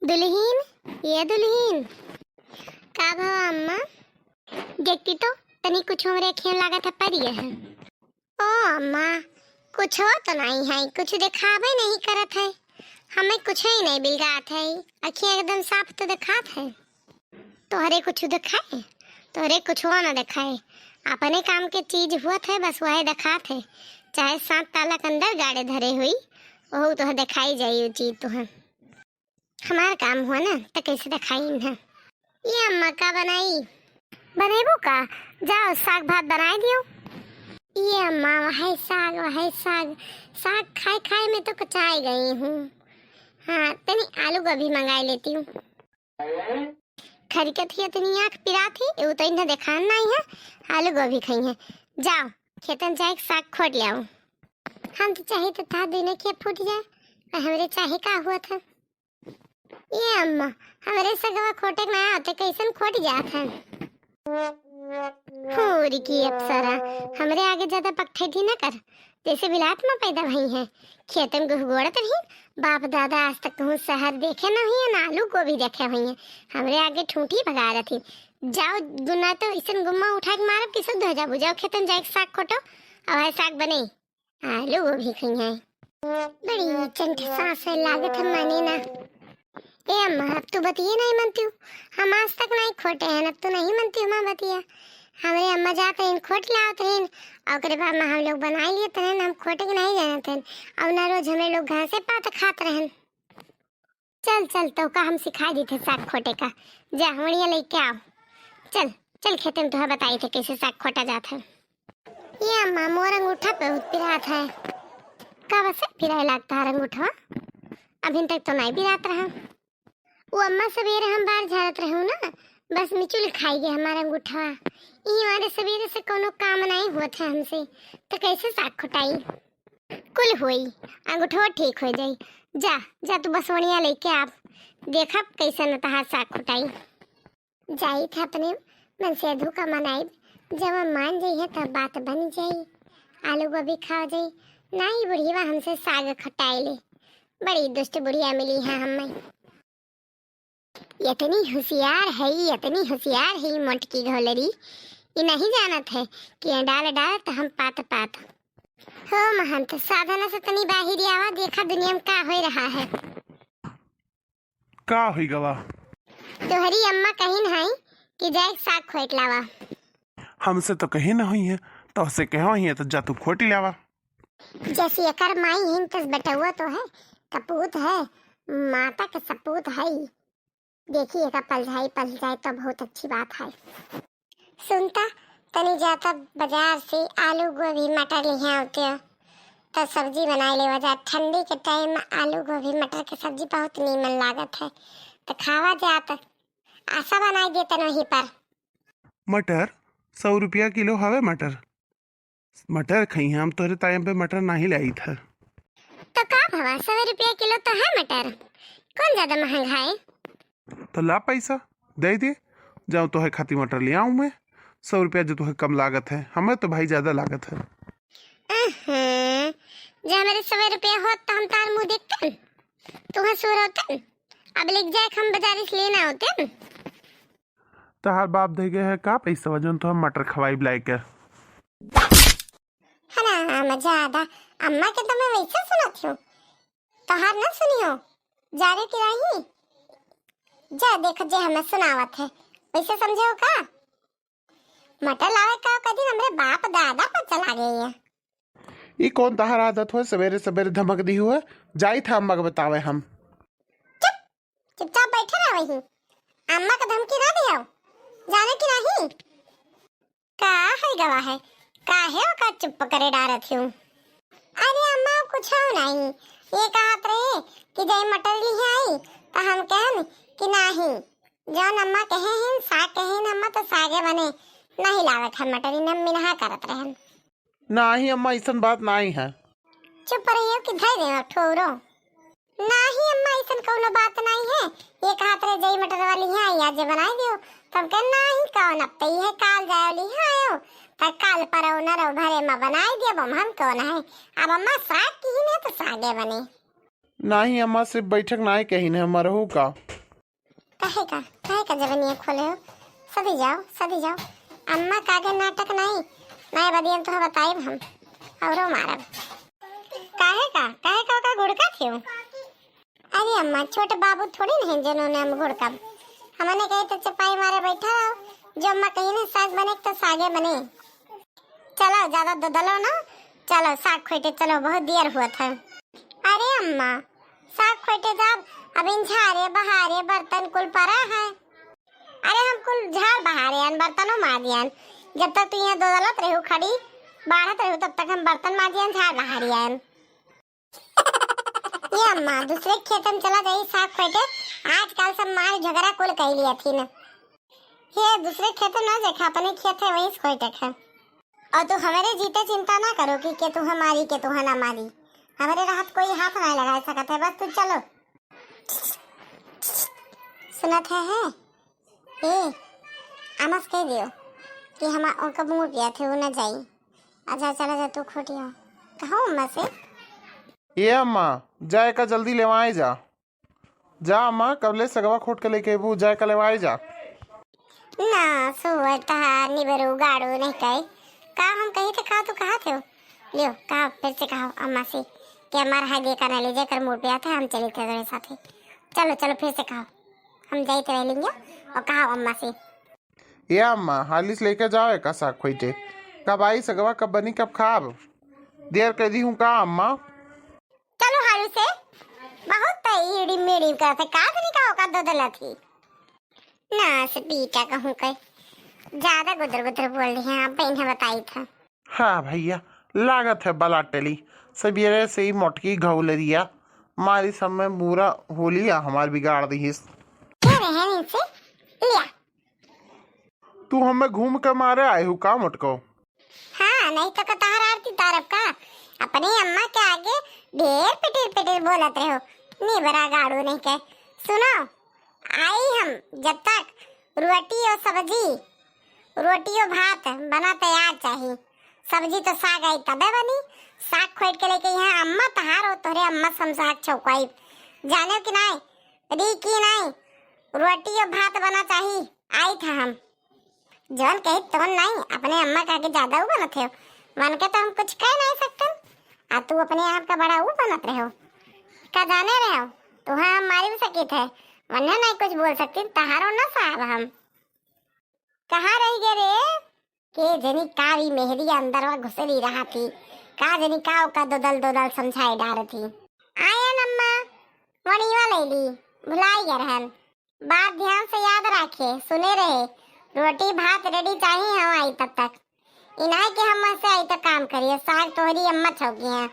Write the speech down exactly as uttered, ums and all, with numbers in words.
दुलहिन, ए दुलहिन। का भवा अम्मा? देखती तो, तनी कुछ हमरे अखियन लागत है परि गए हैं। ओ अम्मा, कुछो तो नाहीं है, कुछ देखाबे नहीं करत है, हमें कुछ ही नहीं बिलगात है, अखियाँ एकदम साफ तो देखात है। तोहरे कुछ देखाए? तोहरे कुछो ना देखाए, अपने काम के चीज हुअत है, बस वह देखात है, चाहे सात ताला के अंदर गाड़े धरे हुई, वहू तोह देखाई जाई वो चीज तोह। हमार काम हुआ ना, त कैसे देखाई इन्हें? ए अम्मा, का बनाई? बनेबू का? जाओ, साग भात बनाए दियो। ए अम्मा, वही साग, वही साग, साग खाए खाए में तो कचाए गई हूँ। हाँ, तनी आलू गोभी मंगाए लेती हूँ। खरिकत ही इतनी आँख पिरात ही, एगो तो इन्हें देखान नाहीं है, आलू गोभी खाई है। जाओ, खेतन जाए के साग खोट ले आओ। हम तो चाहे तो था दुने के फूट जाए, पर हमरे चाहे का हुआ था? ए अम्मा, हमरे सगवा खोटे के ना आते, कैसन खोट जात है? होरी की अप्सरा, हमरे आगे ज्यादा पकठैठी न कर, जैसे बिलात में पैदा भई है। खेतन गुहगोड़त रही, बाप दादा आज तक कहूँ शहर देखे न हुई है, ना आलू गोभी देखे हुई है। हमरे आगे ठूठी भगा रही। जाओ, दुना तो इसन गुम्मा उठा के मारब कि शुद्ध हो जाबू। जाओ खेतन जाए के साग खोटो, और है साग बने। आलू गोभी खइहैं। बड़ी चंट सास है, लागत है माने ना। ए अम्मा, अब तू बतिये नहीं मनती हूँ। हम आज तक नहीं खोटे हैं, अब तू नहीं मनती हूँ हमार बतिया। हमरे अम्मा जात रहीन, खोट लावत रहीन, और ओकरे बाद में हम लोग बनाई लेत रहीन, हम खोटे के नहीं जानत रहीन। और ना रोज हमरे लोग घासे पात खात रहेन। चल, चल, तोहका हम सिखाई देत है साग खोटे का। जा, वणिया लेके आओ। चल, चल, खेते में तोहे बताई थे कैसे साग खोटा जात है। ए अम्मा, मोर अंगूठा बहुत पिरात है। का बस पिराए लागत है अंगूठवा? अभी तक तो नहीं पिरात रहा। वो अम्मा, सवेरे हम बार झाड़त रहूँ ना, बस मिचुल खाई गए हमारा अंगूठवा। ई हमारे सवेरे से कोनो काम नहीं होत है हमसे, तो कैसे साग खोटाई? कुल होई, अंगूठवा ठीक हो जाई। जा, जा तू बसवनिया लेके आप, देखब कैसे न तहार साग खुटाई। जाई था अपने मनसेधु का मनाई, जब हम मान जाई है तब बात बन जाई, आलू गोभी खा जाई। ना ही बुढ़िया हमसे साग खटाई ले, बड़ी दुष्ट बुढ़िया मिली है हमें। इतनी होशियार है, इतनी होशियार है मोटकी घोलरी, ये नहीं जानत है कि डाल डाल तो हम पात पात। हो महंत, साधना से तनी बाहिर आवा, देखा दुनिया में का हो रहा है। का होई गवा? तोहरी अम्मा कहिन है कि जाए साग खोट लावा। हमसे तो कही ना हुई है, तो से कहा हुई है तो जा तू खोटी लावा। जैसी एकर माई हिन तस बेटउआ तो है, कपूत है, माता के सपूत है। देखी एका पलझाई पलझाई तो बहुत अच्छी बात है। सुनता, तनी जाता बाजार से आलू गोभी मटर लिहे आवते, तो सब्जी बनाए लेवा जा। ठंडी के टाइम में आलू गोभी मटर के सब्जी बहुत नीमन लागत है, तो खावा जात। आशा बनाई दे तन वहीं पर। मटर सौ रुपया किलो हवे मटर। मटर खइहैं, हम तोहरे ताई पे मटर नाहीं लाइत है। तो का भवा, सौ रुपया किलो तो है मटर, कौन ज्यादा महंगा है? तो ला पैसा, दे दे, जाओ तोहे खातिर मटर ले आऊं मैं। सौ रुपया जो तोहे कम लागत है, हमें तो भाई ज्यादा लागत है। अहं, जे हमरे सौ रुपया होत तो हम तार मुंह देखतन, तुहे सूर होतन, अब लेके जाए हम बाजारी से लेना होतन। तहार बाप दे गए है का पैसा, जौन तो हम मटर खवाई बुलाए के? हराम ज्यादा, अम्मा के तो मैं वैसे सुनत हूँ, तहार ना सुनी हो, जाने की नहीं। जा देख जे हमें सुनावत है, वैसे समझे हो का? मटर लावे का कदी हमरे बाप दादा पर चला गई है। ई कौन तहार आदत हो, सवेरे सवेरे धमक दी हुआ? जाई था अम्मा के बतावे हम। चुप, चुपचाप बैठे रह वहीं। अम्मा का धमकी ना दियो, जाने की नहीं। का है गवा है, काहे ओका चुप करे डारत हूँ? अरे अम्मा, कुछ नहीं, ये कहत रहे कि जाई मटर लिहे आई, तो हम कहन कि नहीं, जौन अम्मा कहे हिन, साग कहे हिन अम्मा, तो सागे बने, नहीं लावे खान मटर, इन्हें मिनहा करत रहन। नाही अम्मा, ऐसन बात नाही है। चुप रहियो कि धई देव ठोरो। नाही अम्मा, ऐसन कौनो बात नाही है। ये कहत रहे, "जई मटर वाली है, या जे बनाई दियो।" तब कहे, "नाही, कौन अब तई है, काल जायो लिहा आयो, त काल परौ नरौ भरे में बनाई दियो, अब हम कौन है। अब अम्मा साग की ही नहीं तो सागे बने।" नाही अम्मा, सिर्फ बैठक नाही कही ने, हम रहू का? काहे का, काहे का जबनिया खोले हो? सदी जाओ, सदी जाओ। अम्मा का आगे नाटक नहीं, मैं बदियन तो बताइब हम, औरो मारब। काहे का, काहे का, का गुड़का थे हो? अरे अम्मा, छोट बाबू थोड़ी नहीं जिन्होंने हम गुड़कब। हमने कही तो चपाई मारे बैठा रहो, जो अम्मा कही ना साग बने तो सागे बने। चलो, ज्यादा ददलो ना, चलो साग खोटे चलो, बहुत देर हुआ था। अरे अम्मा, साग खोटे जाब, अब इन झारे बहारे बर्तन कुल परा है। अरे हम कुल झाड़ बहारे आन, बर्तनों माजियन। जब तक तू यहाँ ददलत रहू खड़ी, बाढ़त रहू, तब तक हम बर्तन माजियन, झाड़ बहारियन। ये अम्मा, दूसरे खेत में चला जाई साग खोटे। आजकल सब मार झगड़ा कुल कई लिया थी ना। ये दूसरे खेत में ना देखा, अपने खेत है वहीं से खोटे है। और तू हमारे जीते चिंता ना करो कि के तू हमारी, के तू ना मारी। हमारे रहत कोई हाथ नहीं लगा सकत है, बस तू चलो। सुनत है, है? ए, अम्मा से कह दियो कि हम उनका मुंह पिया थे, वो ना जाई। अच्छा, चला जा तू खोटिया। कहो अम्मा से। ए अम्मा, जाए का जल्दी लेवाए जा। जा अम्मा, कबले सगवा खोट के लेके अबू, जाए का लेवाए जा। ना, सुअर तहार निबरू गाड़ू नहीं कहे। का हम कही थे, का तू कहा थे? लियो, कहा, फिर से कहा अम्मा से कि हमारा हाथ देखा ना ले जाए कर मुंह पिया था, हम चले थे तेरे साथे। चलो, चलो, फिर से कहा। हम जाइत रह लेंगे और कहा अम्मा से। ए अम्मा, हाली से लेके जाओ एका साग खोइटे। कब आई सगवा, कब बनी, कब खाब? देर कर दी हूँ का अम्मा? चलो हाली से, बहुत तो ईड़ी मीड़ी करत है, का जनी का ओका दो दला थी। ना से बेटा कहूँ के, ज्यादा गुदर गुदर बोल रही हैं आप, बहन बताई था। हाँ भैया, लागत है बलाटली। सबेरे से ही मोटकी घौलरिया मारी सब में बुरा होलिया हमार बिगाड़ दिहिस। क्या रहे इनसे? लिया। तू हमें घूम के मारे आए हो का मोटको? हाँ, नहीं तो का तहर आरती तारब का? अपनी अम्मा के आगे ढेर पिटिर पिटिर बोलत रहो। निबरा गाड़ू नहीं के। सुनो, आई हम जब तक रोटी और सब्जी, रोटी और भात बना तैयार चाही। सब्जी तो साग आई तबे बनी। साग खोट के लेके यहाँ अम्मा तहार हो, तोहरे अम्मा से हम साग छौकाई। जाने कि नाई, री की नाई, रोटी और भात बना चाही। आई था हम। जौन कही तौन नाई, अपने अम्मा का आगे ज्यादा ऊ बनत है। मन के तो हम कुछ कह नहीं सकते, आ तू अपने आप का बड़ा ऊ बनत रहो। का जाने रहो, तुहा हम मारी भी सकित है, वन्ने नहीं कुछ बोल सकती, तहारो ना साहब हम। कहाँ रह गए रे? के जनी का भी मेहरी अंदरवा घुसली रहा थी, का जनी का ओका दोदल दोदल समझाए डार थी। आयन अम्मा, वणीवा ले ली, भुलाई गए रहन। बात ध्यान से याद रखे, सुने रहे, रोटी भात रेडी चाही हम आई तब तक। इनाय के हम से आई तो काम करिए, साग तोहरी अम्मा छौकी हैं।